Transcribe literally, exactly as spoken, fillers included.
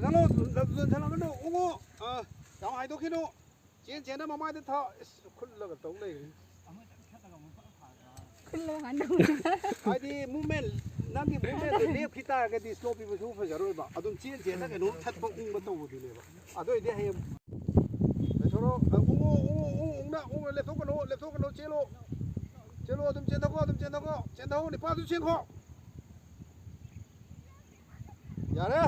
Hello, ꯂꯟꯁꯜꯂꯛꯀꯅꯨ, ꯎꯉꯣ꯫ ꯑ, ꯌꯥꯝ ꯍꯥꯏꯗꯣꯛꯈꯤꯅꯨ꯫ ꯆꯦꯟ ꯆꯦꯟꯅ ꯃꯃꯥꯏꯗ ꯊꯥ꯫ ꯏꯁ, ꯈꯨꯜꯂꯒ ꯇꯧ ꯂꯩꯔꯦ꯫ ꯈꯨꯜꯂꯣ ꯍꯥꯟꯅ꯫ ꯍꯥꯏꯗꯤ movement, ꯅꯪꯒꯤ movementꯗꯨ ꯂꯦꯞꯈꯤ ꯇꯥꯔꯒꯗꯤ slope ꯄꯤꯕꯁꯨ ꯐꯖꯔꯣꯏꯕ꯫ ꯑꯗꯨꯝ ꯆꯦꯟ ꯆꯦꯟꯅ ꯀꯩꯅꯣꯝ ꯊꯠꯄ ꯎꯪꯕ ꯇꯧꯕꯗꯨꯅꯦꯕ꯫ ꯑꯗꯨ ꯑꯣꯏꯗꯤ ꯍꯌꯦꯡ ꯂꯩꯊꯣꯔꯛꯑꯣ꯫ ꯑ, ꯎꯉꯣ, ꯎꯉꯣ, ꯎꯉꯣ, ꯎꯪꯅ, ꯎꯉꯣ, ꯂꯦꯞꯊꯣꯛꯀꯅꯨ, ꯂꯦꯞꯊꯣꯛꯀꯅꯨ, ꯆꯦꯜꯂꯣ꯫ ꯆꯦꯜꯂꯣ, ꯑꯗꯨꯝ ꯆꯦꯟꯊꯣꯛꯈꯣ, ꯑꯗꯨꯝ ꯆꯦꯟꯊꯣꯛꯈꯣ꯫ ꯆꯦꯟꯊꯣꯛꯑꯣ, ꯅꯤꯄꯥꯗꯨ ꯆꯦꯟꯈꯣ꯫ ꯌꯥꯔꯦ꯫